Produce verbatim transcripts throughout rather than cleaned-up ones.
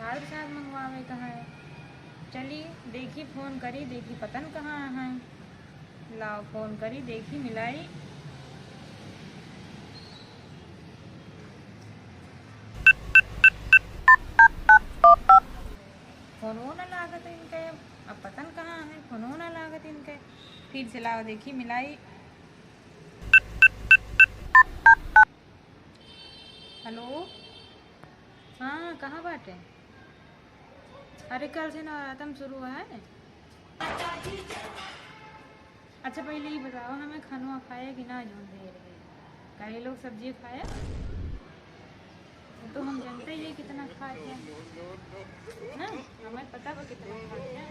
प्रसाद मंगवावे का है। चली, देखी, फोन करी, देखी पतन कहाँ है। लाओ, फोन करी, देखी, मिलाई। फोनो ना लागत इनके, अब पतन कहाँ है, फोनो ना लागत इनके। फिर से लाओ, देखी, मिलाई। हेलो, हाँ, कहाँ बाटे? अरे, कल से नवरातम शुरू है। अच्छा, पहिले ई बताओ, हमें खनवा खाए कि ना, जौन दे रहे? कई लोग सब्जी खाए, तो हम जानते ही है कितना खाए हैं, ना? हमें पता बा कितना खाए हैं।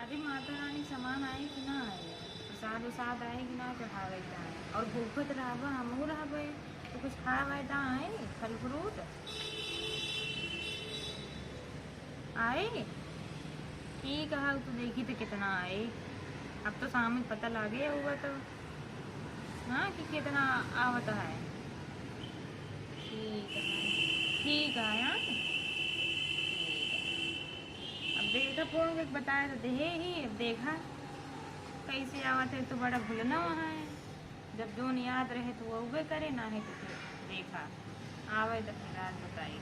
अरे, माता रानी सामान आए कि ना आए, प्रसाद उसाद आए कि ना चढ़ावे का है, और भूखत रहबा, हमहू रहबे, तो कुछ खाए वाए दा आए, फल फ्रूट आए। ठीक है, तो देखी तो कितना आए, अब तो शाम में पता लागे हुआ तो, हाँ, कि कितना आवत है। ठीक है, ठीक है, हाँ, ठीक है। अब देखा, फोन करके बताए तो देहे ही, अब देखा कैसे आवत है, तो बड़ा भुलना वहाँ है। जब जोन याद रहे तो वो उबे करे, ना है तो फिर देखा आवे तो फिर आज बताई।